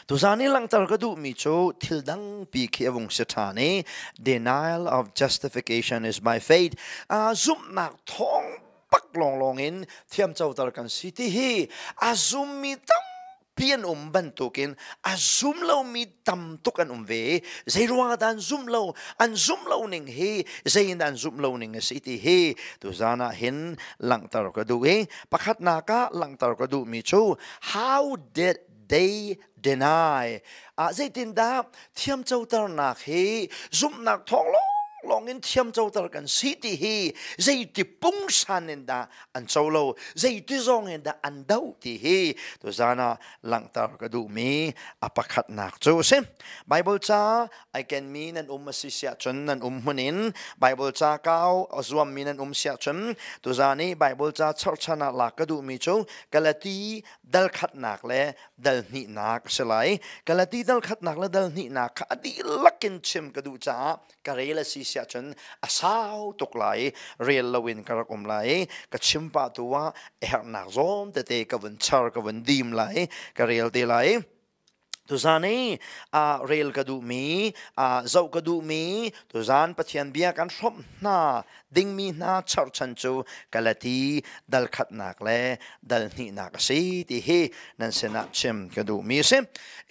Tuzan i langhter ka duhmi cu thil dangpi khi a vung si ṭhan i denial of justification is by faith. Zumhnak thawng bak lawnglawng in thiamcoter kan si ti hi a zummi tampi an um bantukin a zum lomi tam tuk an um ve. Zei ruangah dah an zumh lo? An zumh lo ning hi zei in dah an zumh lo ning a si ti hi tuzan ah hin langhter ka duh i pakhatnak ah langhter ka duhmi cu how did they deny? Zeitindah thiamcoternak hi zumhnak thawng lawnglawng in thiamcoter kan si ti hi zeiti pungsan in dah an co lo, zeiti zong in dah an doh ti hi tuzan ah langhter ka duhmi a pakhatnak cu a si. Bible ca ai kenmi nan um a si siah cun nan um hmun in Bible ca kau a zuammi nan um siah cun tuzan i Bible ca cherhchan ah lak ka duhmi cu Galati dal khatnak le dal hnihnak a si lai. Galati dal khatnak le dal hnihnak kha a dihlak in chim ka duh caah ka rel a si siah cun a sau tuk lai, rel loin ka rak um lai. Ka chim pah tu ah a herhnak zawn tete ka vun char, ka vun dim lai, ka rel te lai. Tuzan i rel ka duhmi, zoh ka duhmi, tuzan Pathian bia kan hrawmh hna dingmi hna cherhchan cu Galati dal khatnak le dal hnihnak a si ti hi nan sinah chim ka duhmi a si.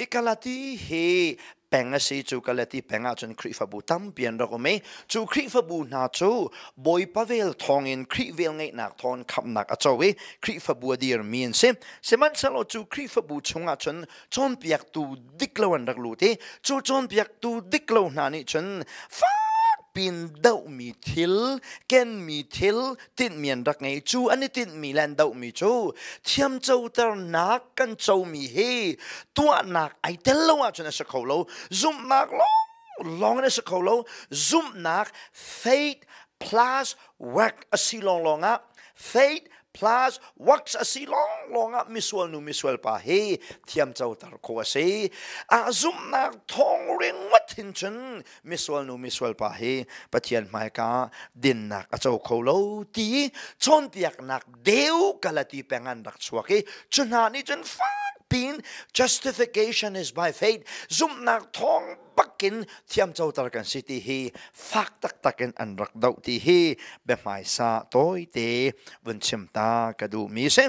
I Galati hi peng a si. Cu Galati peng ahcun Khrihfabu tampi an rak um i cu Khrihfabu hna cu Bawipa vel thawngin, Khrih velngeihnak thawngin khamhnak a co i Khrihfabu a dirmi an si. Sihmanhsehlaw cu Khrihfabu chungah cun cawnpiaktu dik lo an rak lut i cu cawnpiaktu dik lo hna nih cun fakpiin dohmi thil, kenmi thil, tinhmi an rak ngei. Cu an i tinhmi le an dohmi cu thiamcoternak kan comi hi tuahnak ai tel lo ahcun a si kho lo, zumhnak lawng lawng in a si kho lo, zumhnak, faith plus work a si lawnglawng ah, faith plus works a si lawnglawng ah misual nu misual pa hi thiamcoter khawh a si. A zumhnak thawng ringawt hin cun misual nu misual pa hi Pathian hmaika dinnak a co kho lo ti cawnpiaknak deu Galati peng an rak chuak i cu hna nih cun fak piin justification is by faith, zumhnak thawng bakin thiamcoter kan si ti hi fak taktak in an rak doh ti hi biahmaisa tawite vun chim ta ka duhmi si.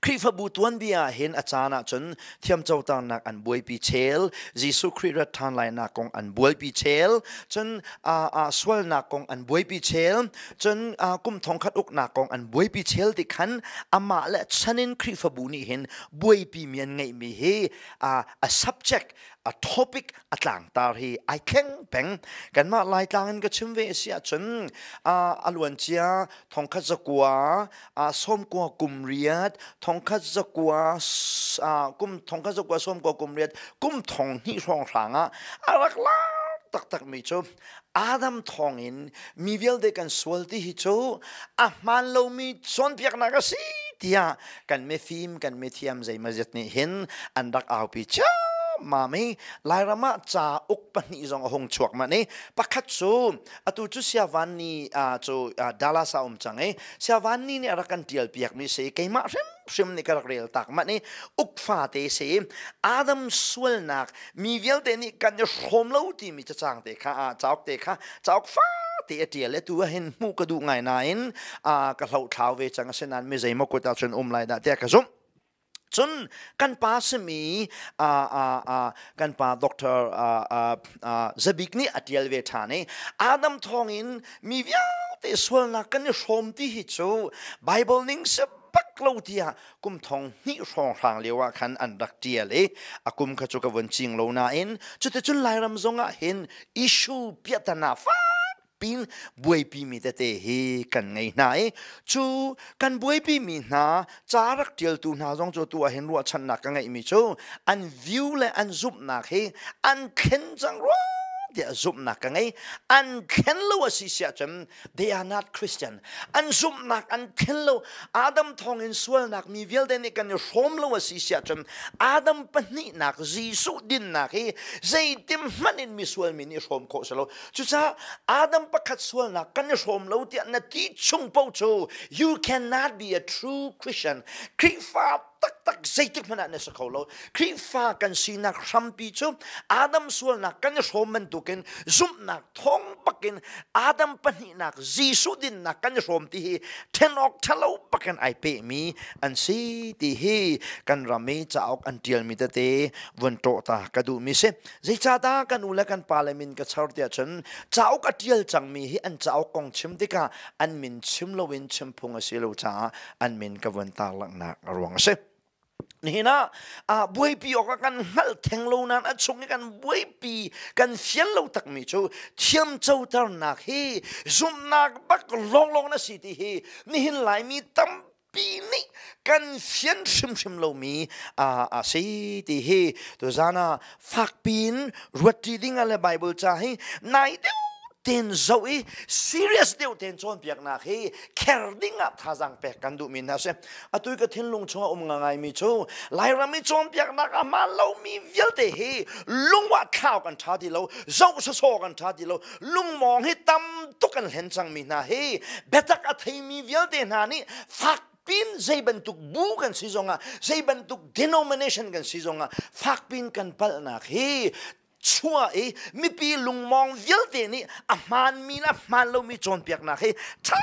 Khrihfabu tuanbia ah hin a caan ahcun thiamcoternak an buaipi chel, Jesuh Khrih rat ṭhan lainak kong an buaipi chel, cun sualnak kong an buaipi chel, cun kum thongkhat uknak kong an buaipi chel ti khan amah le chan in Khrihfabu nih hin buaipi mi an ngeihmi hi a subject, a topic, a tlangtar hi ai thleng peng. Kanmah Laitlang in ka chim ve a si ahcun a luancia 1900 98, 1900 kum 1998 kum thong hnih hrawnghrang ah a rak lar taktakmi cu Adam thawngin mi vialte kan sual ti hi cu a hmaan lomi cawnpiaknak a si tiah kan mifim, kan mithiam zeimazet nih hin an rak aupi ciammam i Lairam ah cauk pahnih zong a hung chuak manh i pakhat cu atu cu Siavan ni cu Dallas ah um cang i Siavan ni nih a rak kan tial piakmi si. Keimah hrimhrim nih ka rak rel tak manh i uk fate si, Adam sualnak mi vialte nih kan i hrawm lo timi cacang te kha, cauk te kha, cauk fate a tial i tu ah hin hmuh ka duh ngai nain ka hlohthlau ve cang. Asinain mi zeimaw kut ah cun um lai dah tiah ka zumh. Cun kan pa simi kan pa Dr. Zabik nih a tial ve ṭhan i Adam thawngin mi vialte sualnak kan i hrawm ti hi cu Bible ning si bak lo tiah kum thong hnih hrawnghrang lio ah khan an rak ṭial i a kum kha cu ka vun cing lo nain cuticun Lairam zong ah hin issue piahtana fak pin buaipi mi tete hi kan ngei hna i cu kan buaipi mi hna ca rak ṭialtu hna zong cu tu ah hin ruahchannak ka ngeihmi cu an view le an zumhnak hi an thlen cang rua tiah zumhnak ka ngei. An thlen lo a si siah cun they are not Christian. An zumhnak an thlen lo, Adam thawngin sualnak mi vialte nih kan i hrawm lo a si siah cun Adam pahnihnak Jesuh dinnak hi zeitim hmanh in misual mi nih hrawm khawh si lo. Cucaah Adam pakhat sualnak kan i hrawm lo tiah na ti chung paoh cu you cannot be a true Christian. Khrihfa. Taktak zeitik hmanh ah na si kho lo. Khrihfa kan sinak hrampi cu Adam sualnak kan i hrawm bantukin zumhnak thawng bakin Adam pahnihnak Jesuh dinnak kan i hrawm ti hi then awk ṭhalo bakin ai pehmi an si ti hi kan ram i cauk an ṭialmi tete vun ṭawh ta ka duhmi si. Zeicahdah kan u le kan pa le min ka char tiah cun cauk a ṭial cangmi hi an cauk kong chim tikah an min chim loin chim phung a si lo caah an min ka vun tarlanghnak a ruang a si. Nihin ah buaipi awk ah kan hngalh theng lo nain a chung i kan buaipi kan fian lo takmi cu thiamcoternak hi zumhnak bak lawnglawng na si ti hi nihin Laimi tampi nih kan fian hrimhrim lomi a si ti hi tuzan ah fakpi in ruat ṭi ding ah le Bible ca hi nai deuh ten zoh i serious deuh ten cawnpiaknak hi kher ding ah thazaang pek kan duhmi hna si. Atu ka thinlung chungah um ngaingaimi cu Lairam i cawnpiaknak a hmaan lomi vialte hi lungwah thlau kan ṭha ti lo, zoh sawsawh kan ṭha ti lo, lungmawng hi tam tuk an hlen cangmi hna hi biatak a theimi vialte hna nih fak pin zei bantuk bu kan si zongah zei bantuk denomination kan si zongah fakpin kan palhnak hi chuah i mipi lungmawng vialte nih a hmaanmi le a hmaan lomi cawnpiaknak hi ṭha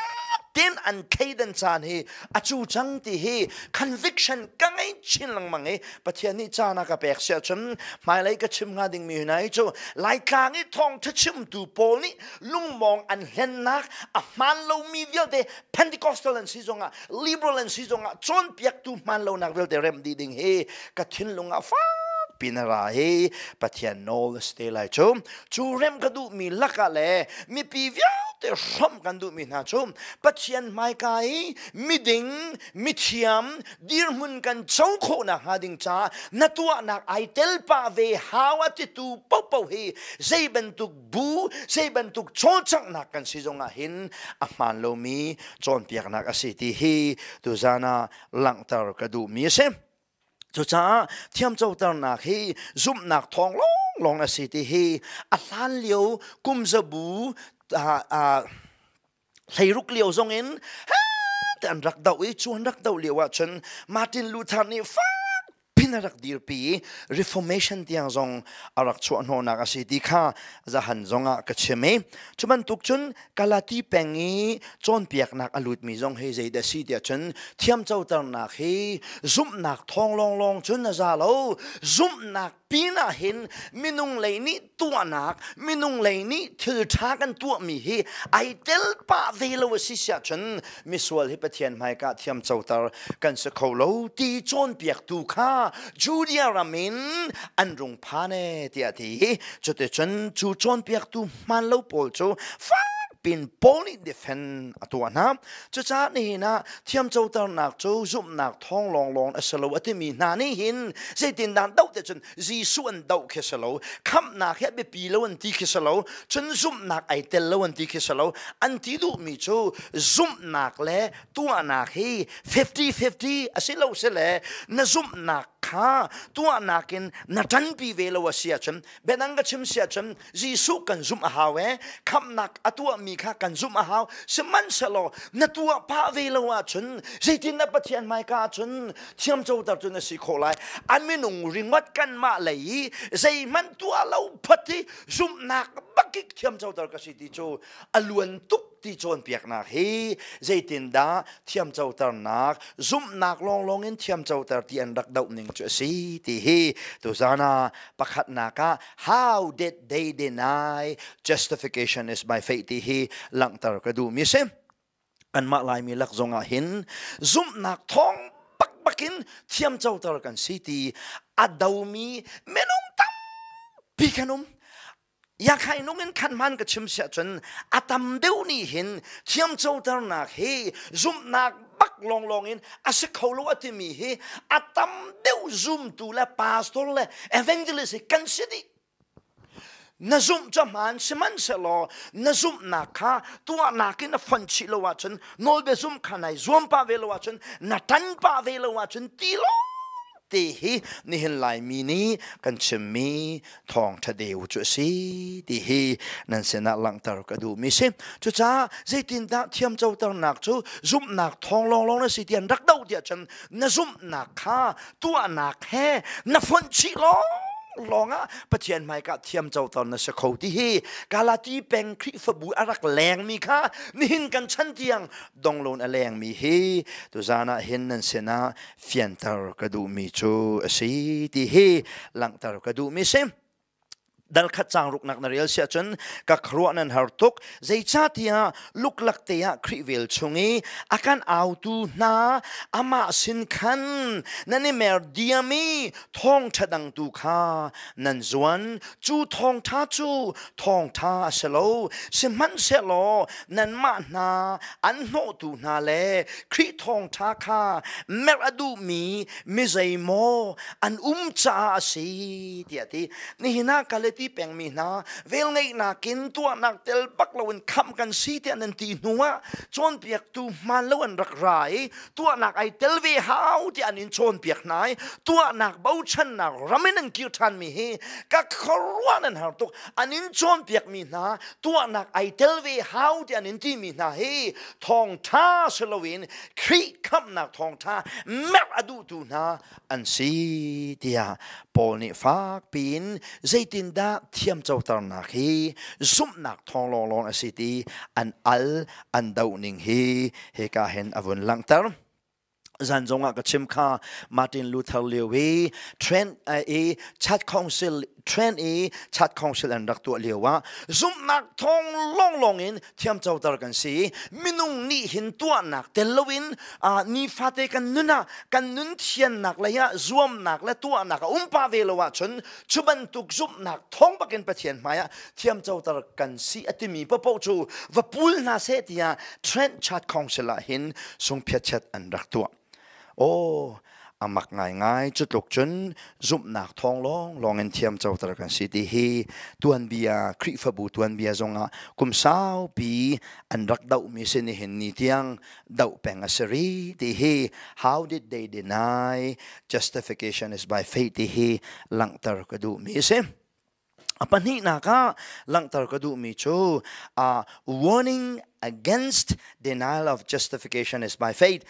tein an thleidan caan hi a cu cang ti hi conviction ka ngei chin lengmang i Pathian nih caan a ka pek si ahcun hmailei ka chim hnga dingmi hna hi cu Laitlang i thawngṭha chimtu pawl nih lungmawng an hlennak a hmaan lomi vialte Pentecostal an si zongah liberal an si zongah cawnpiaktu hmaan lonak vialte remh dih ding hi ka thinlung ah fak pin a ra hi Pathian nawl a si te lai cu. Cu remh ka duhmi lakah le mipi vialte hrawmh kan duhmi hna cu Pathian hmaika i miding mithiam dirhmun kan co khawhnak hnga ding caah na tuahnak ai tel pah ve hau a titu paohpaoh hi zei bantuk bu zei bantuk cawlcanghnak kan si zongah hin a hmaan lomi cawnpiaknak a si ti hi tuzan ah langhter ka duhmi a si. Cucaah thiamcoternak hi zumhnak thawng lawnglawng a si ti hi a hlan lio kum zabu 16 lio zong in te an rak doh i cu an rak doh lio ahcun Martin Luther nih fak pin a rak dirpi i Reformation tiang zong a rak chuah hnawhnak a si ti kha zahan zong ah ka chim i cu bantuk cun Galati peng i cawnpiaknak a lutmi zong hi zeidah si tiah cun thiamcoternak hi zumhnak thawng lawnglawng cun a za lo. Zumhnak pinah hin minung lei nih tuahnak, minung lei nih thil ṭha kan tuahmi hi ai tel pah ve lo a si siah cun misual hi Pathian hmaika thiamcoter kan si kho lo ti cawnpiaktu kha Judea ram in an rung phan e tiah a ti. Cuticun cu cawnpiaktu hmaan lo pawl cu fakpin Paul nih defend a tuah hna. Cucaah nihin ah thiamcoternak cu zumhnak thawng lawnglawng a si lo a timi hna nih hin zeitindah doh te cun Jesuh an doh khi si lo, khamhnak hi a biapi lo an ti khi si lo, cun zumhnak ai tel lo an ti khi si lo. An ti duhmi cu zumhnak le tuahnak hi 50-50 a si lo si le na zumhnak kha tuahnak in na ṭanpi ve lo a si ahcun biadang ka chim si ahcun Jesuh kan zumh a hau e khamhnak a tuahmi kha kan zumh a hau. Sihmanhsehlaw na tuah pah ve lo ahcun zeitin na Pathian hmaika ahcun thiamcoter cu na si khawh lai? A minung ringawt kanmah lei i zeihmanh tuah lo phat i zumhnak bakik thiamcoter ka si ti cu a luan tuk ti cawnpiaknak hi zeitindah thiamcoternak zumhnak lawnglawng in thiamcoter ti an rak doh ning cu a si ti hi tuzan ah pakhatnak ah how did they deny justification is by faith ti hi langhter ka duhmi si. Kanmah Laimi lak zong ah hin zumhnak thawng bakbak in thiamcoter kan si ti a domi minung tampi kan um. Yakhai nung in khan hman ka chim siah cun a tam deuh nih hin thiamcoternak hi zumhnak bak lawnglawng in a si kho lo a timi hi a tam deuh zumtu le pastor le evangelist hi kan si dih. Na zumh cu hmaan sihmanhsehlaw na zumhnak kha tuahnak in a fonh chih lo ahcun, nawlbia zumh kha nai zuam pah ve lo ahcun, na ṭan pah ve lo ahcun ti lawng. te hi nihin Laimi nih kan chimmi thawngṭha deu cu a si ti hi nan sinah langhter ka duhmi si. Cucaah zeitindah thiamcoternak cu zumhnak thawng lawnglawng na si ti an rak doh tiah cun na zumhnak kha tuahnak he na fonh chih lawng lawngah Pathian hmaika thiamcoter na si kho ti hi Galati peng Khrihfabu a rak lengmi kha nihin kan chan tiang dongloin a lengmi hi tuzan ah hin nan sinah fianter ka duhmi cu a si ti hi langhter ka duhmi si. Dal khat cang ruknak na rel siah cun ka khuaruah nan har tuk. Zeicahtiah luklak te ah Khrih vel chung i a kan autu hna amah sin khan nan i mer diam i thawngṭha dang tu kha nan zuan. Cu thawngṭha cu thawngṭha a si lo. Sihmanhsehlaw nanmah hna an hnawhtu hna le Khrih thawngṭha kha merh a duhmi mi zeimaw an um caah a si tiah a ti. Nihin ah Galati pengmi hna velngeihnak in tuahnak tel bak loin khamh kan si tiah nan ti hnuah cawnpiaktu hmaan lo an rak ra i tuahnak ai tel ve hau tiah an in cawnpiak hna i tuahnak bochannak ram in an kir ṭhanmi hi ka khuaruah nan har tuk. An in cawnpiakmi hna tuahnak ai tel ve hau tiah an in timi hna hi thawngṭha si loin Khrih khamhnak thawngṭha merh a duhtu hna an si tiah Paul nih fak piin zeitindah thiamcoternak hi zumhnak thawng lawnglawng a si ti an al an doh ning hi hika hin a vun langhter. Zan zong ah ka chim kha Martin Luther lio i Trent i Church Council Trent i Church Council an rak tuah lio ah zumhnak thawng lawnglawng in thiamcoter kan si. Minung nih hin tuahnak tel loin nifate kan nun ah kan nun thiannak lei ah zuamnak le tuahnak a um pah ve lo ahcun cu bantuk zumhnak thawng bakin Pathian hmai ah thiamcoter kan si a timi paohpaoh cu va pul hna seh tiah Trent Church Council ah hin sungphiatchet an rak tuah. Aw, a mak ngaingai cu tluk cun zumhnak thawng lawng lawng in thiamcoter kan si ti hi tuanbia Khrihfabu tuanbia zongah kum saupi an rak dohmi si nihin ni tiang doh peng a si rih ti hi how did they deny justification is by faith ti hi langhter ka duhmi a si. A pahnihnak ah langhter ka duhmi cu warning against denial of justification is by faith.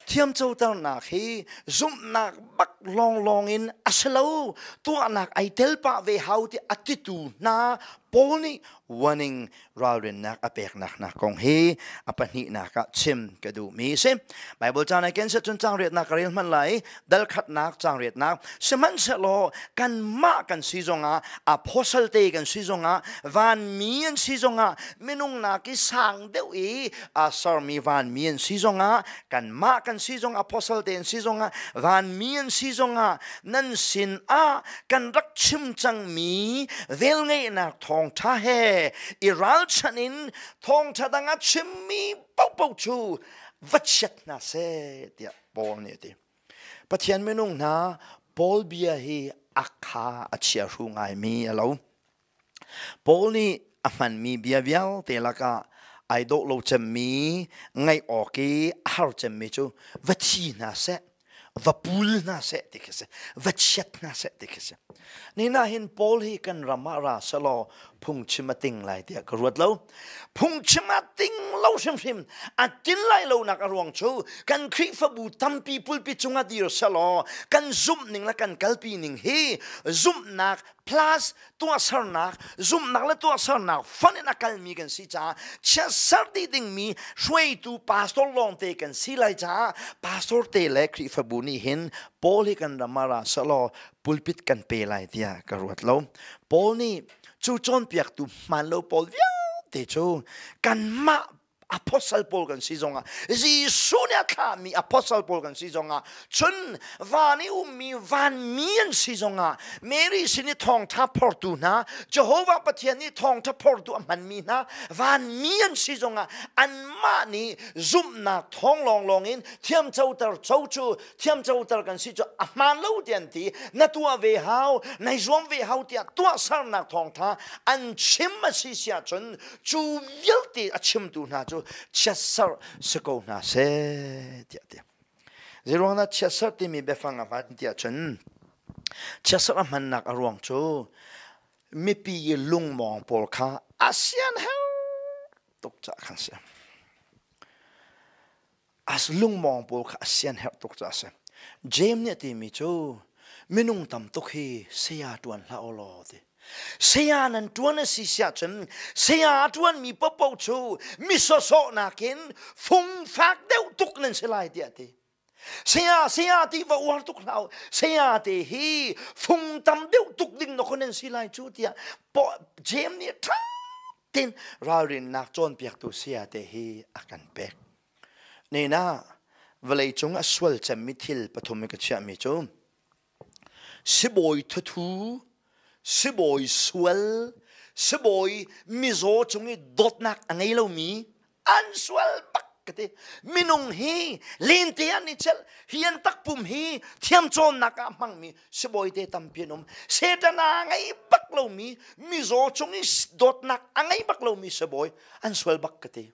Thiamcoternak hi zumhnak bak lawnglawng in a si lo, tuahnak ai tel pah ve hau ti a titu hna Paul nih warning ralrinnak a peknak hna kong hi a pahnihnak ah chim ka duhmi a si. Bible caan ai ken set cun caang riatnak ka rel hmanh lai. Dal khatnak caang riatnak sihmanhsehlaw kanmah kan si zongah apostle te kan si zongah vanmi an si zongah minung nak i sang deuh i a sermi vanmi an si zongah kanmah kan si zong apostle te an si zongah vanmi an si zongah nan sin ah kan rak chim cangmi velngeihnak thawngṭha he i ralchanh in thawngṭha dang a chimmi paohpaoh cu va chiat hna seh tiah Paul nih a ti. Pathian minung hna Paul bia hi a kha a chiahru ngaimi a lo. Paul nih a hmanmi bia vialte lakah ai dawh lo cemmi, ngaih awk i a har cemmi cu va thi hna seh, va pul hna seh ti khi si, va chiat hna seh ti khi si. Nina hin Paul hi kan ram ah ra selaw phungchim a ting lai tiah ka ruat lo. Phungchim a ting lo hrimhrim, a tin lai lonak a ruang cu kan Khrihfabu tampi pulpi cungah dir selaw kan zumh ning le kan kalpi ning hi zumhnak plus tuahsernak zumhnak le tuahsernak fon in a kalmi kan si caah chiatser dih dingmi hruaitu pastor lawngte kan si lai caah pastor te le Khrihfabu nih hin Paul hi kan ram ah ra selaw pulpit kan pe lai tiah ka ruat lo. Paul nih cu cawnpiaktu hmaan lo pawl vialte cu kanmah apostle pawl kan si zongah Jesuh nih a thlahmi apostle pawl kan si zongah cun van i ummi vanmi an si zongah Mary sin i thawngtha phortu hna Jehovah Pathian nih thawngtha phortu a hmanmi hna vanmi an si zongah anmah nih zumhnak thawng lawnglawng in thiamcoter co cu thiamcoter kan si cu a hmaan lo ti an ti na tuah ve hau nai zuam ve hau tiah tuahsernak thawngtha an chim a si si ahcun cu vialte a chimtu hna cu chiatserh si ko hna seh tiah ti. Zeiruang dah chiatserh timi biafang a hman tiah cun chiatserh a hmannak a ruang cu mipi i lungmawng pawl kha a sian her tuk caah khan si. As lungmawng pawl kha a sian herh tuk caah a si. James nih a timi cu minung tam tuk hi saya ṭuan hlah u law ti. Saya nan ṭuan a si siah cun saya a ṭuanmi paohpaoh cu mi sawsawh nakin fungfak deuh tuk nan si lai tiah a ti. Saya saya ti va uar tuk hlah u. Saya te hi fung tam deuh tuk ding na nan si lai cu tiah James nih ṭha tein ralrinnak cawnpiaktu saya te hi a kan pek. Nena vawlei cung a sual cemmi thil pathum i ka chiahmi cu sibawi thuthu, sibawi sual, sibawi mizaw cung i dawtnak a ngei lomi an sual bak ka ti. Minung hi lente an i celh, hi an takpum hi thiamcawnnak ah hmangmi sibawi te tampi an um. Satan a ngei bak lomi mizaw cung i dawtnak a ngei bak lomi sibawi an sual bak ka ti.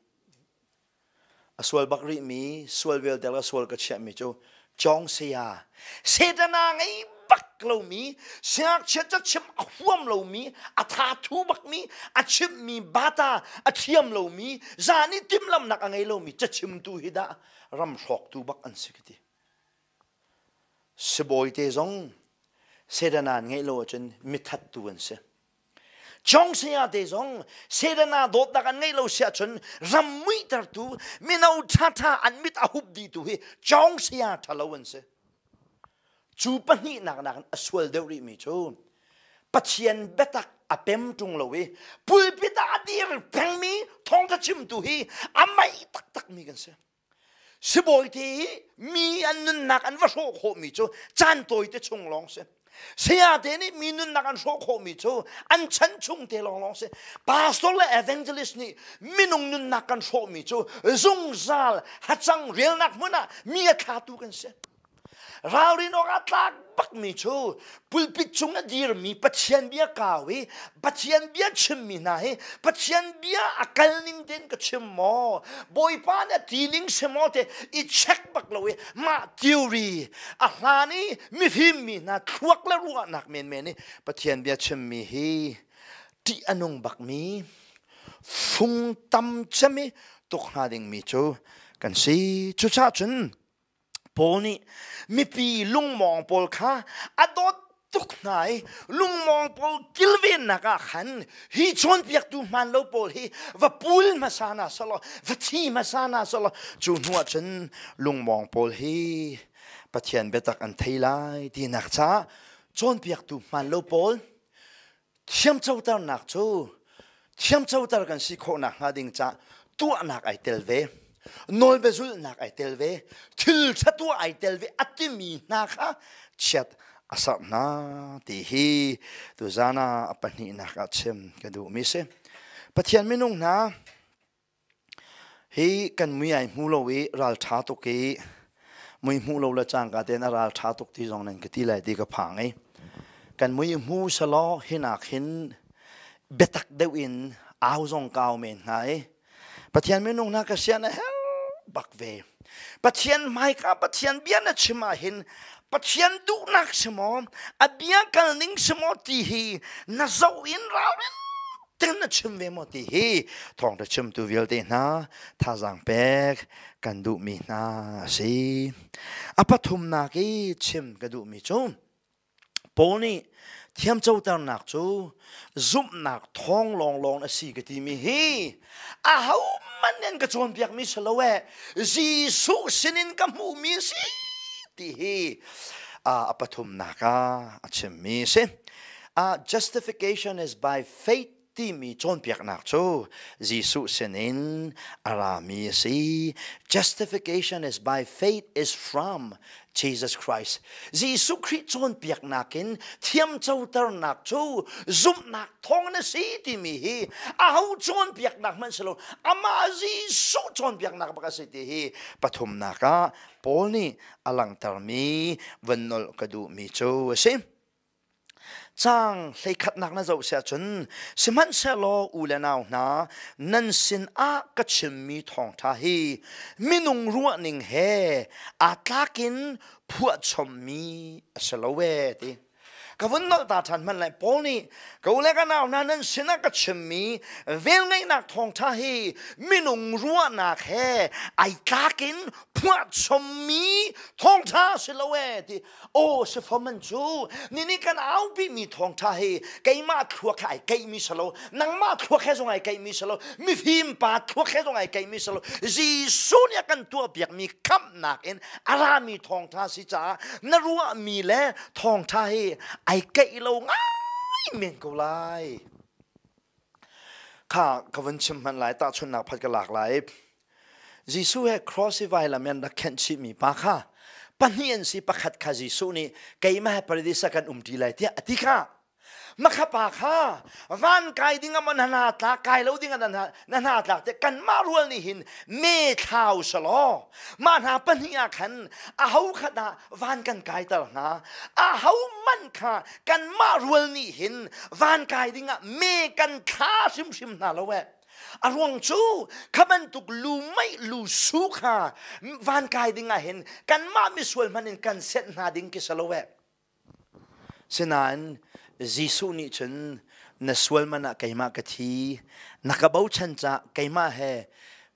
A sual bak rihmi, sual vialte a sual ka chiahmi cu Cawng saya, Satan a ngei bak lomi, siangngakchia cachim a huam lomi, a tha thu bakmi, a chimmi bata a thiam lomi, zan i timhlamnak a ngei lomi cachimtu hi dah ram hrawktu bak an si ka ti. Sibawi te zong Satan an ngeih lo ahcun mithattu an si. Chong saya te zong Sedana dawtnak an ngeih lo si ahcun ram muihtertu mino ṭhaṭha an mit a hup dihtu hi Chong saya ṭhalo an si. Cu pahnihnak nakin a sual deuh rihmi cu Pathian biatak a pem ṭung lo i pulpit ah a dir pengmi thawngṭha chimtu hi a meih taktakmi kan si. Sibawi te hi mi an nunnak an va hrawh khawhmi cu caan tawi te chung lawng si. Saya te nih mi nunnak an hrawh khawhmi cu an chan chung te lawng lawng si. Pastor le evangelist nih minung nunnak kan hrawhmi cu zungzal hacang relnak hmun ah mi a thlatu kan si. Ralrin awk ah tlak bakmi cu pulpit cung a dirmi Pathian bia kau i Pathian bia chimmi hna hi Pathian bia a kal ning tein ka chim maw Bawipa nih a ti ning si maw te i check bak lo i mah theory a hlan i mifim mi hna thluak le ruahnak menmen i Pathian bia chimmi hi ṭih a nung bakmi fung tam cem i tuk hnga dingmi cu kan si. Cucaah cun Paul nih mipi lungmawng pawl kha a dawt tuk hna i lungmawng pawl kilvennak ah khan hi cawnpiaktu hmaan lo pawl hi va pul hmasa hna selaw va thi hmasa hna selaw cu hnu ah cun lungmawng pawl hi Pathian biatak an thei lai tinak caah cawnpiaktu hmaan lo pawl Thiamcoternak cu thiamcoter kan si khawh nakhnga ding ca tuahnak ai tel ve, nawlbia zulhnak ai tel ve, thil ṭha tuah ai tel ve a timi hna kha chiat a serh hna ti hi tuzan ah a pahnihnak ah chim ka duhmi si. Pathian minung hna Hi kan mui ai hmu lo i ralṭha tuk i mui hmuh lo le cangka tein a ralṭha tuk ti zong nan ka ti lai ti ka phang i kan mui hmu selaw hinak hin biatak deuh in au zong ka au men hnga i Pathian minung hna ka sian a herh bak ve. Pathian hmaika Pathian bia na chim ah hin Pathian duhnak si maw a bia kal ning si maw ti hi na zoh in ralrin ten na chim ve maw ti hi thawngṭha chimtu vialte hna thazaang pek kan duhmi hna a si. A pathumnak i chim ka duhmi cu Paul nih thiamcoternak cu zumhnak thawng lawnglawng a si ka timi hi ahohmanh nih an ka cawnpiakmi si lo eh Jesuh sinin ka hmuhmi a si ti hi a pathumnak ah a chimmi a si. Justification is by faith timi cawnpiaknak cu Jesuh sinin a rami a si. Justification is by faith is from Jesus Christ. Jesuh Khrih cawnpiaknak in thiamcoternak cu zumhnak thawng na si timi hi aho cawnpiaknak hmanh si lo amah Jesuh cawnpiaknak bak a si ti hi pathumnak ah Paul nih a langhtermi van nolh ka duhmi cu a si. Caang hleikhatnak na zoh siah cun sihmanhsehlaw u le nau hna nan sin ah ka chimmi thawngṭha hi minung ruahning he aa tlak in phuahchommi a si lo ee ti. Ka vun nolh ta ṭhan hmanh lai Paul nih ka u le ka nau hna nan sinah ka chimmi velngeihnak thawngṭha hi minung ruahnak he ai tlak in phuahchommi thawngṭha si lo ee ti. Aw si fom an cu ni nih kan aupi mi thawngṭha hi keimah thluak he ai keihmi si lo, nangmah thluak he zong ai keihmi si lo, mifim pa thluak he zong ai keihmi si lo. Jesuh nih a kan tuahpiakmi khamhnak in a rami thawngṭha si caah na ruahmi le thawngṭha hi ai keih lo ngai men ko lai. Kha ka vun chim hmanh lai, tahchunhnak phat ka lak lai. Jesuh he cross i vailam in rak khenh chihmi pa kha pahnih an si. Pakhat kha Jesuh nih keimah he paradis ah kan umṭi lai tiah a ti kha. Makha pa kha van kai ding ah maw na hna tlak, kai lo ding ah na hna tlak te kanmah rual nih hin me thlau selaw mah hna pahnih ah khan aho kha dah van kan kaiter hna? Aho man kha kanmah rual nih hin van kai ding ah me kan thla hrimhrim hna lo eh. A ruang cu kha bantuk lu meih lu su kha van kai ding ah hin kanmah misual hmanh in kan senh hna ding ki si lo eh. Sinain Jesuh nih cun na sual man ah keimah ka thi, na ka bochan cah keimah he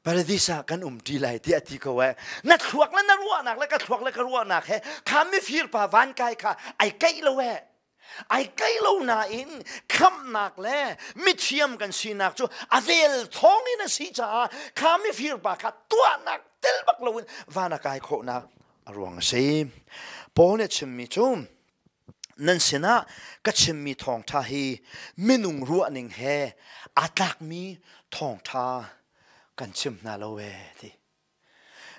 paradis ah kan um ṭi lai tiah a ti ko eh. Na thluak le na ruahnak le ka thluak le ka ruahnak he kha mifir pa van kai kha ai keih lo eh. Ai keih lo nain khamhnak le mithiam kan sinak cu a vel thawng in a si caah kha mifir pa kha tuahnak tel bak loin van a kai khawhnak a ruang a si. Paul nih a chimmi cu nan sinah ka chimmi thawngṭha hi minung ruahning he aa tlakmi thawngṭha kan chim hna lo ee ti.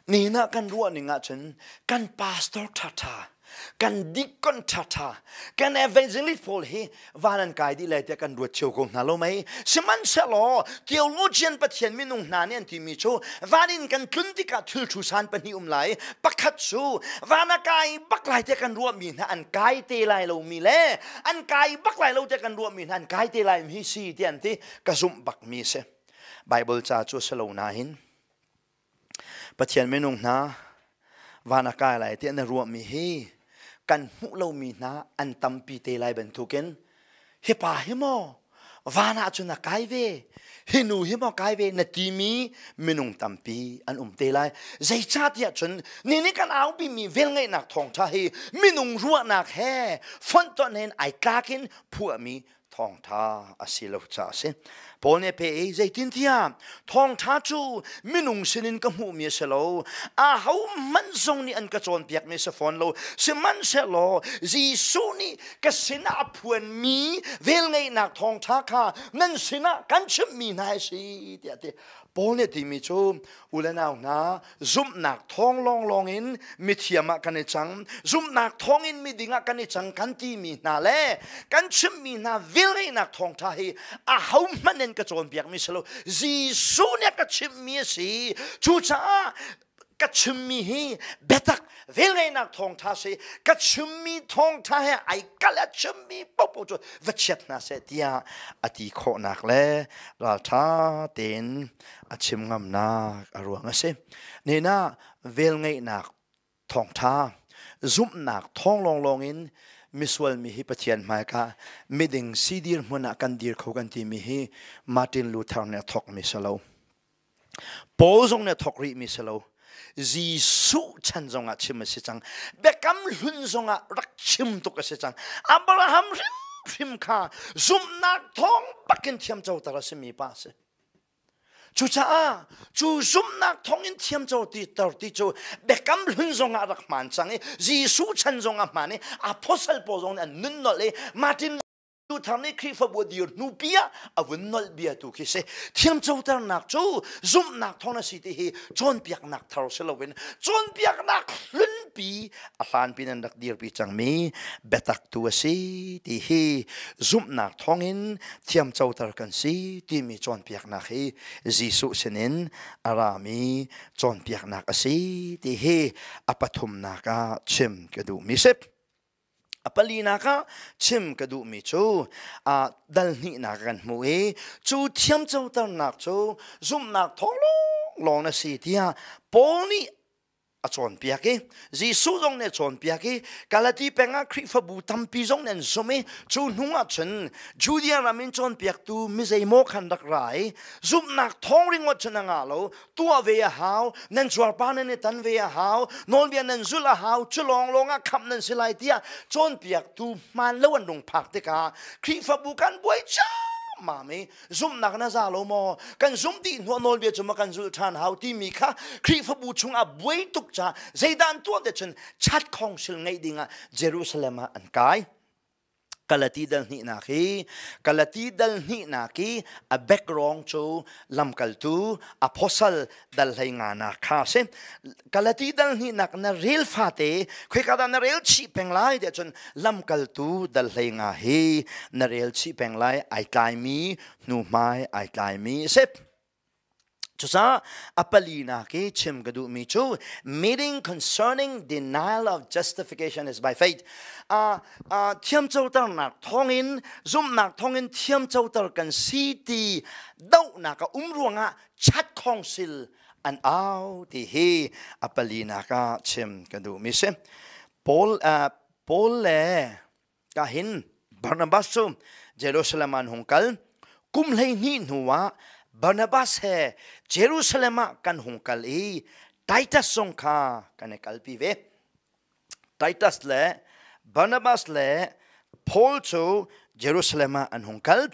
Nihin ah kan ruahning ahcun kan pastor ṭhaṭha, kan deacon ṭhaṭha, kan evangelist pawl hi van an kai dih lai tiah kan ruat cio ko hna lo mei. Sihmanhsehlaw theologian Pathian minung hna nih an timi cu van in kan tlun tikah thil thu san pahnih um lai. Pakhat cu van a kai bak lai tiah kan ruahmi hna an kai te lai lomi le an kai bak lai lo tiah kan ruahmi hna an kai te lai mi si tiah an ti. Ka zumh bakmi a si. Bible ca cu a si lo nain Pathian minung hna van a kai lai tiah na ruahmi hi kan hmuh lomi hna an tampi te lai bantukin hi pa hi maw van ah cun a kai ve, hi nu hi maw kai ve na timi minung tampi an um te lai. Zeicahtiah cun ni nih kan aupimi velngeihnak thawngṭha hi minung ruahnak he fonhtonh in ai tlak in phuahmi thawngṭha a si lo caah a si. Paul nih a peh i zeitintiah thawngṭha cu minung sinin ka hmuhmi a si lo, aho hmanh zong nih an ka cawnpiakmi a si fawn lo, sihmanhsehlaw Jesuh nih ka sinah a phuanmi velngeihnak thawngṭha kha nan sinah kan chimhmi hna a si tiah a ti. Paul nih a timi cu u le nau hna, zumhnak thawng lawnglawng in mithiam ah kan i cang, zumhnak thawng in miding ah kan i cang kan timi hna le kan chimmi hna velngeihnak thawngṭha hi aho hmanh in ka cawnpiakmi si lo, Jesuh nih a ka chimhmi a si. Cucaah ka chimmi hi biatak velngeihnak thawngṭha si. Ka chimmi thawngṭha he ai kal a chimmi paohpaoh cu va chiat hna seh tiah a ti khawhnak le ralṭha tein a chim ngamnak a ruang a si. Nihin ah velngeihnak thawngṭha, zumhnak thawng lawnglawng in misual mi hi Pathian hmaika miding si dirhmun ah kan dir kho kan timi hi Martin Luther nih a thawkmi si lo. Paul zong nih a thawk rihmi si lo. Jesuh chan zongah chim a si cang. Biakam hlun zongah rak chim tuk a si cang. Abraham hrimhrim kha zumhnak thawng bakin thiamcoter a simi pa a si. Cucaah cu zumhnak thawngin thiamco ti ter ti cu biakam hlun zongah rak hmaan cang i Jesuh chan zongah hmaan i apostle pawl zong nih an nun nolh i Martin Luther nih Khrihfabu a dir hnupi ah a vun nolh bia tu khi si. Thiamcoternak cu zumhnak thawng a si ti hi cawnpiaknak thar si loin cawnpiaknak hlunpi a hlanpi nan rak dirpi cangmi biatak tu a si ti hi zumhnak thawngin thiamcoter kan si timi cawnpiaknak hi Jesuh sinin a rami cawnpiaknak a si ti hi a pathumnak ah chim ka duhmi si. A palinak ah chim ka duhmi cu dal hnihnak kan hmuh i cu thiamcoternak cu zumhnak thawng lawnglawng na si tiah Paul nih a cawnpiak i Jesuh zong nih a cawnpiak i Galati peng ah Khrihfabu tampi zong nih an zumh i cu hnu ah cun Judea ram in cawnpiaktu mi zeimaw khan rak ra i zumhnak thawng ringawt cun a ngah lo, tuah ve a hau, nan cuarpa nan i tan ve a hau, nawlbia nan zulh a hau, cu lawnglawng ah khamh nan si lai tiah cawnpiaktu hmaan lo an rung phak tikah Khrihfabu kan buai ciammam i zumhnak na za lo maw, kan zumh dih hnuah nawlbia cu ma kan zulh ṭhan hau timi kha Khrihfabu chungah buai tuk ca zeidah an tuah te cun chat khongsil ngeih dingah Jerusalem ah an kai. Galati dal hnihnak hi Galati dal hnihnak i a background cu lamkaltu apostle dal hlei nga nak kha a si. Galati dal hnihnak na rel fate khoika dah na rel chih peng lai tiah cun lamkaltu dal hlei nga hi na rel chih peng lai, ai tlaimi hnuhmai ai tlaimi a si. Cucaah a palinak i chim ka duhmi cu meeting concerning denial of justification is by faith. Thiamcoternak thawngin, zumhnak thawngin thiamcoter kan si ti dohnak a um ruangah chat council an au ti hi a palinak ah chim ka duhmi si. Paul le ka hin Barnabas cu Jerusalem ah an hung kal. Kum 12 hnu ah Barnabas he Jerusalem ah kan hung kal i Titus zong kha kan i kalpi ve. Titus le Barnabas le Paul cu Jerusalem ah an hung kal.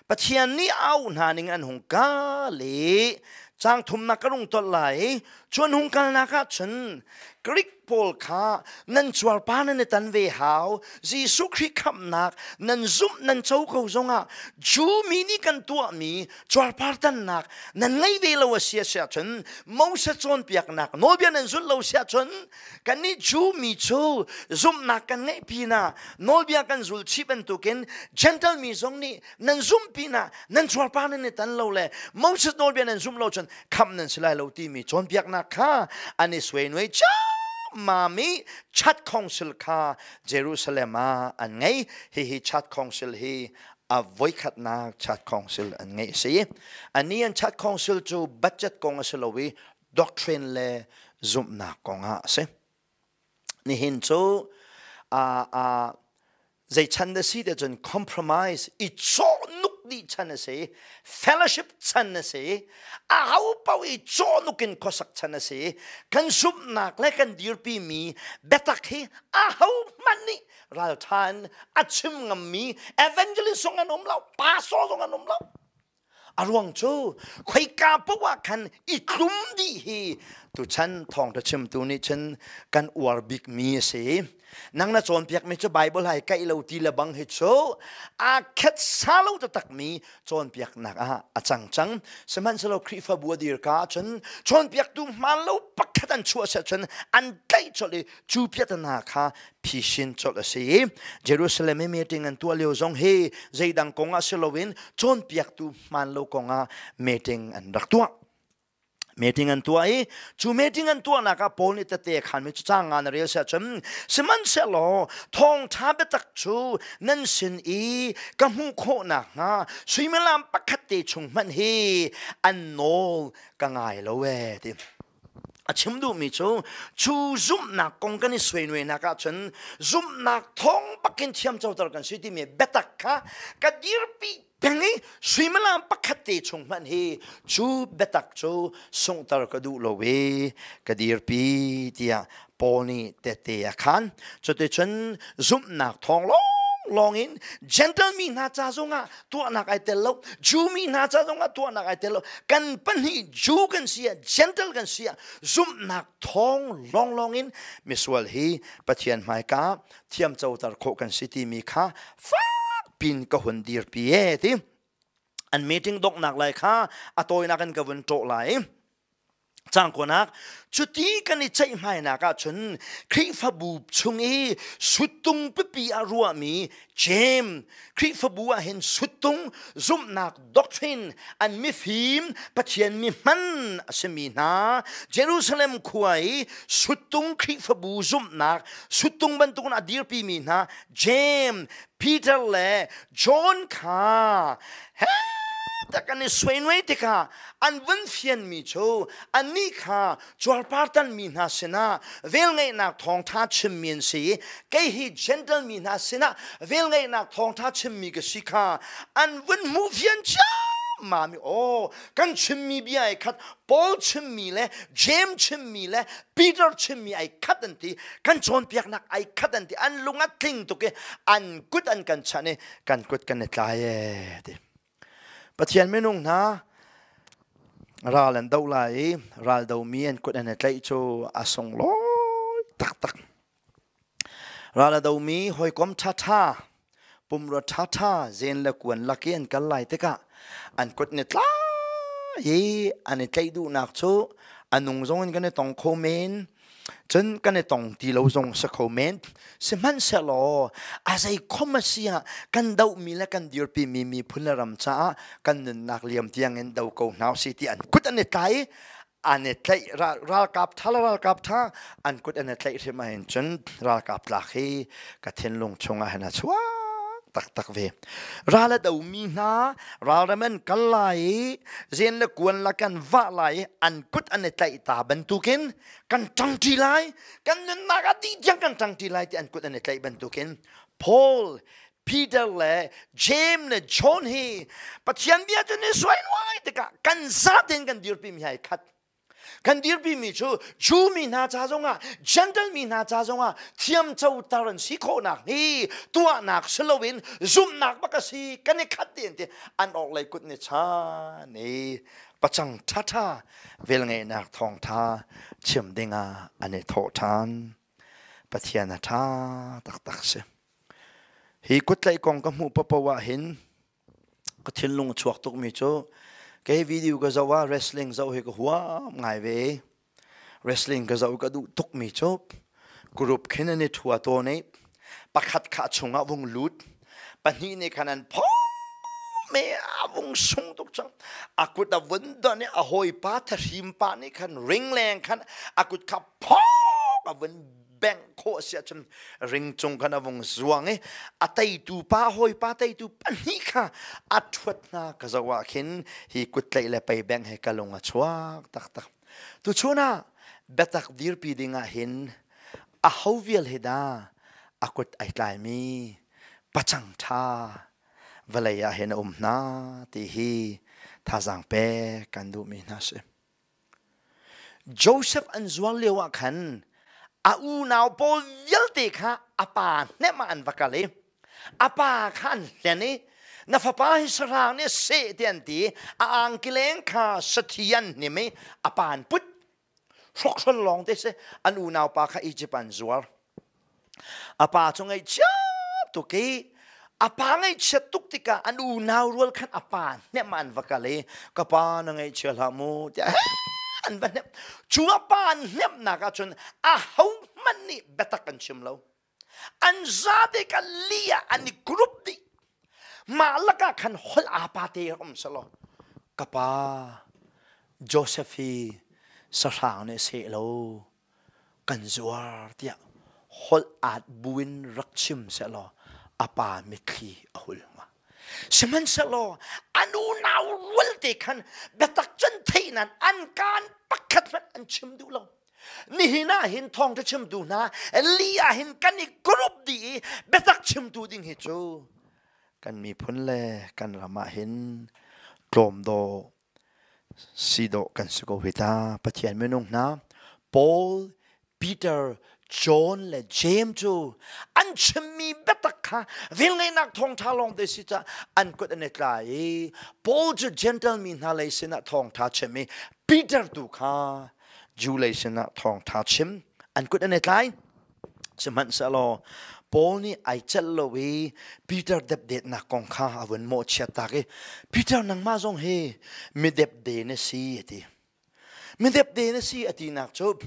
Pathian nih au hna ning an hung kal i cang thumnak ka rung tolh lai i cu an hung kalnak ah cun Greek pawl kha nan cuarpa nan i tan ve hau, Jesuh Khrih khamhnak nan zumh nan co ko zongah Jew mi nih kan tuahmi cuarpar tannak nan ngei ve lo a si a si ahcun, Moses cawnpiaknak nawlbia nan zulh lo si ahcun, kannih Jew mi cu zumhnak kan ngeih pinah nawlbia kan zul chih bantukin Gentle mi zong nih nan zumh pinah nan cuarpar nan i tan lo le Moses nawlbia nan zumh lo cun khamh nan si lai lo timi cawnpiaknak kha an i suainuai ciammam i chat council kha Jerusalem ah an ngei. Hihi chat council hi a voikhatnak chat council an ngeih a si. Ani an chat council cu budget kong a si lo i doctrine le zumhnak kong ah a si. Nihin cu zei chan na si te cun compromise i cawhnuk dih chan a si, fellowship chan a si, a ho paoh i cawhnuk in khuasak chan a si. Kan zumhnak le kan dirpi mi biatak hi a ho hmanh nih ralṭha in a chim ngammi evangelist zong an um lo, pastor zong an um lo. A ruang cu khoika paoh ah khan i tlum dih hi tuchan thawngṭha chimtu nih cun kan uar bikmi a si. Nang na cawnpiakmi cu Bible hai kaih lo ti le bang hi cu aa khet sa lo taktakmi cawnpiaknak ah a cang cang. Sihmanhsehlaw Khrihfabu a dir ka ahcun cawnpiaktu hmaan lo pakhat an chuah seh cun an tlaih colh i cu piahtana kha phisin colh a si. Jerusalem i meeting an tuah lio zong hi zeidang kong ah si loin cawnpiaktu hmaan lo kong ah meeting an rak tuah. Meeting an tuah i cu meeting an tuahnak ah Paul nih tete a khanmi cu caang nga na rel siah cun, sihmanhsehlaw thawngṭha biatak cu nan sin i ka hmuh khawh nakhnga suimilam pakhat te chung hmanh hi an nawl ka ngai lo ee ti. A chim duhmi cu cu zumhnak kong kan i suainuainak ahcun zumhnak thawng bakin thiamcoter kan si timi biatak kha ka dirpi peng i suimilam pakhat te chung hmanh hi cu biatak cu sunghter ka duh lo i ka dirpi tiah Paul nih tehte a khan. Cuticun zumhnak thawng lawnglawng in Gentle mi hna ca zongah tuahnak ai tel lo, Jew mi hna ca zongah tuahnak ai tel lo. Kan pahnih Jew kan si ah, Gentle kan si ah zumhnak thawng lawnglawng in misual hi Pathian hmaika thiamcoter khawh kan si timi kha fak pin ka hun dirpi e ti. An meeting donghnak lai kha a tawinak in ka vun ṭawh lai. Cangkuanak cuti kan i ceihmainak ahcun Khrihfabu chung i suttung pipi ah ruahmi Jeim Khrihfabu ah hin suttung zumhnak doctrine an mifim Pathian mi hman a simi hna Jerusalem khua i suttung Khrihfabu zumhnak suttung bantukin a dirpimi hna Jeim Peter le John kha he tak an i suainuai tikah an vun fianmi cu annih kha cuarpartan mi hna sinah velngeihnak thawngṭha chimmi an si i kei hi Gentle mi hna sinah velngeihnak thawngṭha chimmi ka si kha an vun hmuh fian ciammam i aw kan chimmi bia ai khat. Paul chimmi le James chimmi le Peter chimmi ai khat an ti, kan cawnpiaknak ai khat an ti. An lung a tling tuk i an kut an kan chanh i kan kut kan i tlai e ti. Pathian minung hna ral an do lai i ral domi an kut an i tlaih cu a sunglawi taktak. Ral a domi hawikom ṭhaṭha, pumrua ṭhaṭha zen le kuan lak i an kal lai tikah an kut an i tlai i an i tlaih duhnak cu a nung zong in kan i tong kho men. Cun kan i tong ti lo zong si kho men. Sihmanhsehlaw a zei khom a si ah kan dohmi le kan dirpimi miphun le ram caah kan nunnak liam tiang in do ko hna usih ti an kut an i tlai i an i tlaih. Ralkap tha le ralkap tha an kut an i tlaih hrim ahhin cun ralkap tlak hi ka thinlung chungah hin a chuak taktak ve. Ral a domi hna ralram an kal lai i zen le kuan la kan vah lai i an kut an i tlaih ta bantukin kan ṭangṭi lai, kan nunnak a dih tiang kan ṭangṭi lai ti an kut an i tlaih bantukin Paul, Peter le James le John hi Pathian bia cu ni suainuai tikah kan zaten kan dirpi mi hai khat. Kan dirpimi cu Jew mi hna ca zongah, Gentle mi hna ca zongah thiamcoter an si khawhnak hi tuahnak si loin zumhnak bak a si. Kan i khat ti an ti. An orhlei kut nih chan i pacang ṭhaṭha velngeihnak thawngṭha chim dingah an i thawh ṭhan. Pathian a ṭha taktak si. Hi kuttlaih kong ka hmuh paohpaoh ah hin ka thinlung a chuak tukmi cu kei video ka zoh ah wrestling zoh hi ka huam ngai ve. Wrestling ka zoh ka duh tukmi cu group khin an i thua tawn i pakhat kha chungah vung lut, pahnih nih khan an phom me a vung sung tuk cang. A kut a vun don i a hawipa thahrim pa nih khan ring leng khan a kut kha phok a vun bengh khawh a si ahcun ring cung khan a vung zuang i a teitu pa hawipa teitu pahnih kha a ṭhuat hna ka zoh ah khin hi kuttlaih le pei bengh he ka lung a chuak taktak. Tuchun ah biatak dirpi ding ah hin a ho vial hi dah a kut ai tlaimi pacang ṭha vawlei ah hin a um hna ti hi thazaang pek kan duhmi hna si. Joseph an zuar lio ah khan a unau pawl vialte kha a pa hnemh ah an va kal i a pa kha an hlen i na fapa hi sahrang nih a seh ti an ti. A angkileng kha sathi an hnim i a pa an put. Hrokhrol lawng te si. An unau pa kha Egypt an zuar. A pa cu ngaihchia tuk i a pa ngaihchiat tuk tikah an unau rual khan a pa hnemh an va kal i ka pa, na ngaihchia hlah mu tiah an va hnemh. Cu a pa an hnemhnak ahcun a ho hmanh nih biatak an chim lo. An zate ka li ah an i group dih. Mah lakah khan holh aa pa te rak um selaw ka pa, Joseph hi sahrang nih seh lo kan zuar tiah holh aat buin rak chim sehlaw a pa mitthli a hul hnga. Sihmanhsehlaw an unau rualte khan biatak cun theih nan an kaan pakhat hmanh an chim duh lo. Nihin ah hin thawngṭha chimtu hna li ah hin kan i group dih i biatak chimtu ding hi cu kan miphun le kan ram ah hin tlawm dawh si dawh kan si ko hi ta. Pathian minung hna, Paul, Peter, John le James cu an chimmi biatak kha velngeihnak thawngṭha lawng te si caah an kut an i tlai i Paul cu Gentle mi hna lei sinah thawngṭha chim i Peter tu kha Jew lei sinah thawngṭha chim, an kut an i tlai. Sihmanhsehlaw Paul nih ai celh lo i Peter depdetnak kong kha a vun mawhchiat tak i Peter, nangmah zong hi mi depde na si a ti. Midepde na si a tinak cu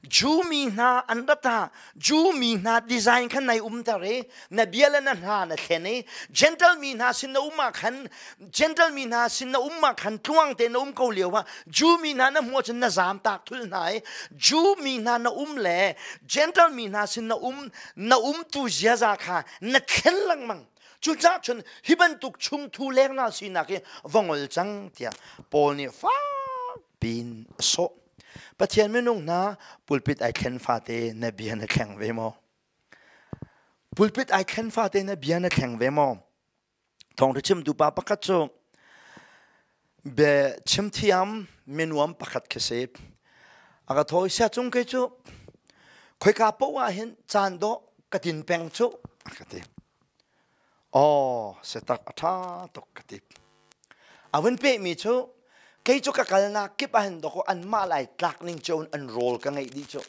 Jew mi hna an rat ah Jew mi hna design khan nai umter i na bia le na hna na thlen i Gentle mi hna sin na um ah khan Gentle mi hna sin na um ah khan tluang te na um ko lio ah Jew mi hna na hmuh ahcun na zaam tak thul hna i Jew mi hna na um le Gentle mi hna sin na um na umtu ziaza kha na thlen lengmang. Cucaah cun hi bantuk chungthu lengnal sinak hi va ngol cang tiah Paul nih fak piin a sawh. Pathian minung hna pulpit ai thlen fate na bia na thleng ve maw? Pulpit ai thlen fate na bia na thleng ve maw? Thawngṭha chimtu pa pakhat cu bia chimthiam minuam pakhat khi si. A ka thawi sia cung kei cu khoika poah ah hin caan dawh ka tin peng cu a ka ti. Aw, setak a ṭha tuk ka ti. A vun pehmi cu kei cu ka kalnak kip ah hin dawkaw anmah lai tlak ning cio in an rawl ka ngeih dih cu.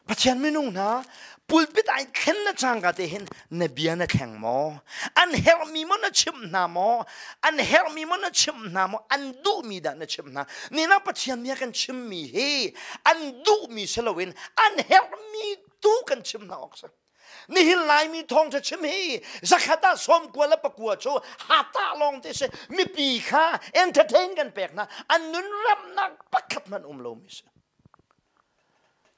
Pathian minung hna pulpit ai thlen na cangka te hin na bia na thleng maw? An herhmi maw na chimh hna maw? An herhmi maw na chimh hna maw? An duhmi dah na chimh hna? Nina Pathian bia kan chimmi hi an duhmi si loin an herhmi tu kan chim hna awk si. Nihin Laimi thawngṭha chim hi zakhat ah 99 cu hata lawng te si. Mipi kha entertain kan pek hna. An nun ramnak pakhat hmanh um lomi si.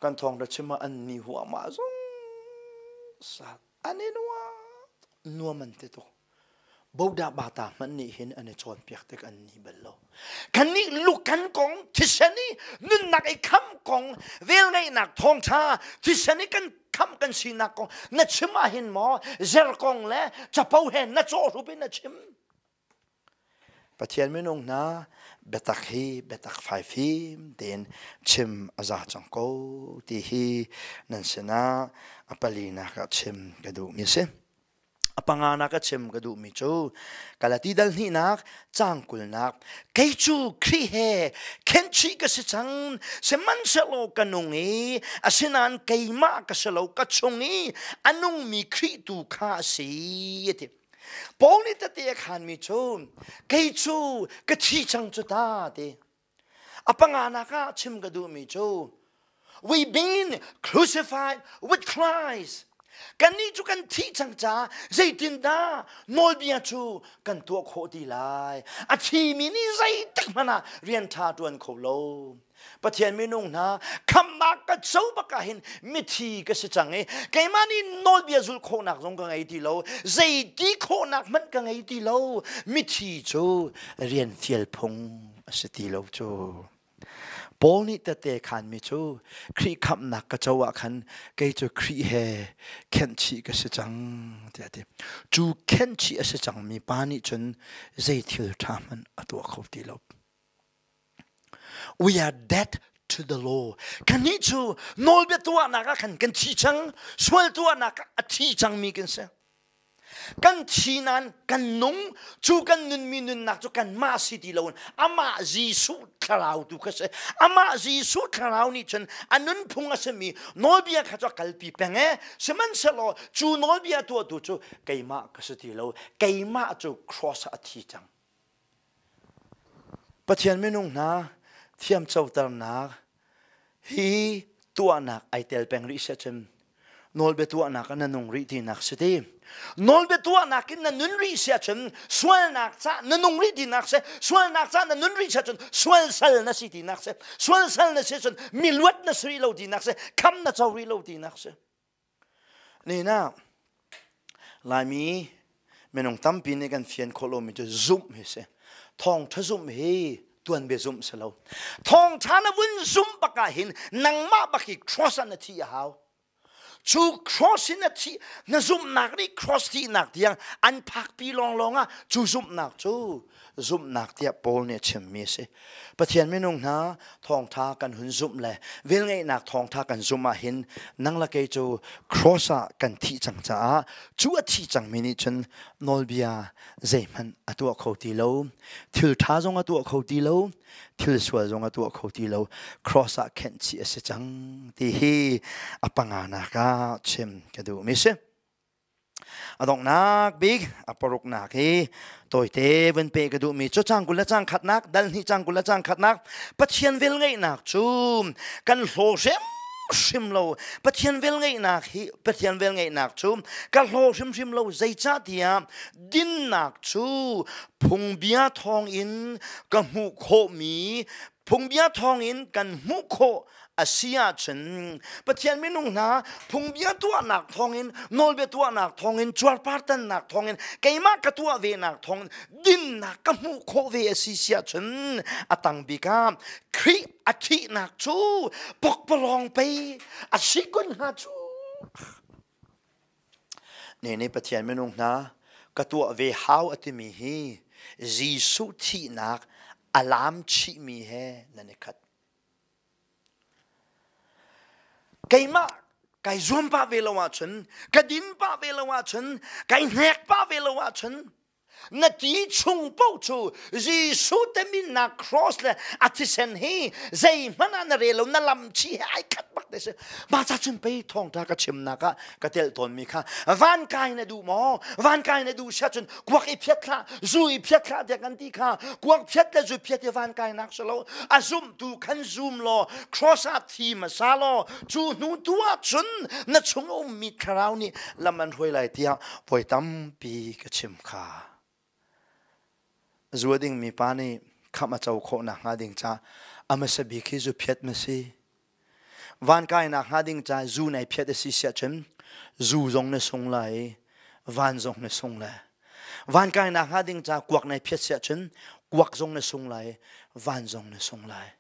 Kan thawngṭha chim ah an ni huahmah zungzal. An i nuam nuam an ti tuk. Bodah bata hmanh nih hin an i cawnpiak tik an ni bal lo. Kannih lukan kong thisen i nunnak i kham kong velngeihnak thawngṭha thisen i kan kham kan sinak kong na chim ah hin maw zer kong le capo he na cawhrup in na chim. Pathian minung hna biatak hi biatak faifim tein chim a za cang ko ti hi nan sinah a palinak ah chim ka duhmi a si. A panganak a chim ka duhmi cu Galati dal hnihnak caang kulnak kei cu Khrih he khenchih ka si cang sihmanhsehlaw ka nung i asinain keimah ka si lo ka chung i a nungmi Khrih tu kha a si a ti. Paul nih tete a khanmi cu kei cu ka thi cang cu ta ti. A panganak ah chim ka duhmi cu we been crucified with Christ. Kannih cu kan thih cang caah zeitindah nawlbia cu kan tuah khawh ti lai? A thimi nih zeitik hmanh ah rian ṭha ṭuan kho lo. Pathian minung hna khamnak ka co bak ah hin mithi ka si cang i keimah nih nawlbia zulh khawhnak zong ka ngei ti lo. Zeiti khawhnak hmanh ka ngei ti lo. Mithi cu rian fial phung a si ti lo cu. Paul nih tette khanmi cu Khrih khamhnak ka co ah khan kei cu Khrih he khenhchih ka si cang tiah a ti. Cu khenhchih a si cangmi pa nih cun zei thil ṭha hmanh a tuah kho ti lo. We are dead to the law. Kannih cu nawlbia tuahnak ah khan kan thi cang, sual tuahnak ah a thi cangmi kan si. Kan thi nain kan nung, cu kan nunmi nunnak cu kanmah si ti loin amah Jesuh thlarau tu kha si. Amah Jesuh thlarau nih cun a nunphung a simi nawlbia kha cu a kalpi peng e. Sihmanhsehlaw cu nawlbia tuahtu cu keimah ka si ti lo. Keimah cu cross ah a thi cang. Pathian minung hna thiamcoternak hi tuahnak ai tel peng rih si ahcun nawlbia tuahnak ah na nung rih tinak si ti. Nawlbia tuahnak in na nun rih si ahcun sualnak ca na nung rih tinak si. Sualnak ca na nun rih si ahcun sual sal na si tinak si. Sual sal na si ahcun miluat na si rih lo tinak si. Kham na co rih lo tinak si. Nina Laimi minung tampi nih kan fian khawh lomi cu zumh hi si. Thawngṭha zumh hi tuanbia zumh si lo. Thawngṭha na vun zumh bak ah hin nangmah bak hi cross ah na thih a hau. Cu cross in na thih na zumhnak nih cross thihnak tiang an phakpi lawnglawng ah cu zumhnak cu zumhnak tiah Paul nih a chimmi a si. Pathian minung hna thawngtha kan hun zumh le velngeihnak thawngtha kan zumh ah hin nang le kei cu cross ah kan thih cang caah cu a thi cangmi nih cun nawlbia zeihmanh a tuah kho ti lo thil ṭha zong a tuah kho ti lo thil sual zong a tuah kho ti lo cross ah khenh chih a si cang ti hi a panganak ah chim ka duhmi si. A donghnak bik a paruknak hi tawite vun pe ka duhmi cu cang 20 le cang khatnak dal hnih cang 20 le cang khatnak Pathian velngeihnak cu kan hlaw hrimhrim lo. Pathian velngeihnak hi Pathian velngeihnak cu ka hlaw hrimhrim lo, zeicahtiah dinnak cu phungbia thawngin ka hmuh khawhmi, phungbia thawngin kan hmuh khawh a si ahcun, Pathian minung hna, phungbia tuahnak thawngin, nawlbia tuahnak thawngin, cuarpartannak thawngin, keimah ka tuah ve nak thawngin dinnak ka hmuh khawh ve a si si ahcun, a tang bik ah Khrih a thihnak cu pokpalawng pei a si kun hnga cu. Ne ne Pathian minung hna, ka tuah ve hau a timi hi Jesuh thihnak a lam chihmi he nan i khat. Keimah kai zuam pah ve lo ahcun, ka din pah ve lo ahcun, kai hnek pah ve lo ahcun, na ti chung paoh cu Jesuh te minnak cross le a thisen hi zeihmanh ah na rel lo, na lam chi he ai khat bak te si. Mah ca cun pei thawngṭha ka chimnak ah ka telh tawnmi kha, van kai na duh maw? Van kai na duh siah cun kuak i phiat hlah, zu i phiat hlah tiah kan ti kha. Kuak phiat le zu phiat i van kainak si lo. A zumtu khan zum law, cross ah thi hmasa law, cu hnu tu ah cun na chung a ummi thlarau nih lam an hruai lai tiah voi tampi ka chim kha. Zu a dingmi pa nih khamh a co khawh nakhnga ding ca a hmasa bik hi zu phiat ma si. Van kainak hnga ding ca zu nai phiat a si siah cun zu zong na sung lai i van zong na sung lai. Van kainak hnga ding ca kuak nai phiat siah cun kuak zong na sung lai i van zong na sung lai.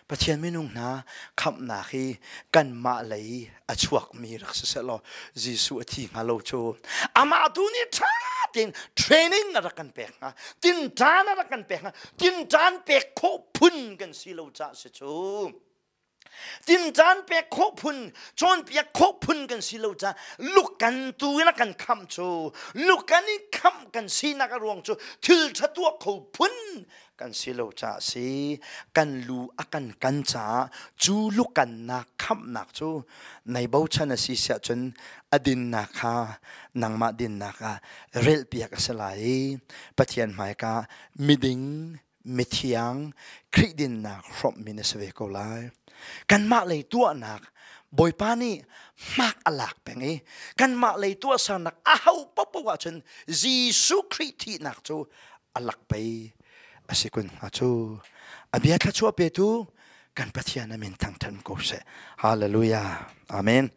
Pathian minung hna, khamhnak hi kanmah lei a chuakmi rak si seh law Jesuh a thi hnga lo cu. Amah tu nih ṭha tein training a rak kan pek hnga, tinṭan a rak kan pek hnga, tinṭan pek khawh phun kan si lo caah si cu. Tinṭan pek khawh phun, cawnpiak khawh phun kan si lo caah lukan tu in a kan khamh cu. Lukan i khamh kan sinak a ruang cu thil ṭha tuah kho phun kan si lo caah si. Kan lu a kan kan caah cu lukannak khamhnak cu nei bochan a si siah cun a dinnak kha nangmah dinnak ah relhpiak a si lai i Pathian hmaika miding mithiang Khrih dinnak hrawmhmi na si ve ko lai. Kanmah lei tuahnak Bawipa nih hmak a lak peng i kanmah lei tuahsernak a ho paohpaoh ahcun Jesuh Khrih thihnak cu a lak pei a si kun hnga cu. A bia thluachuah petu kan Pathian a min thangṭhat ko seh. Hallelujah. Amen.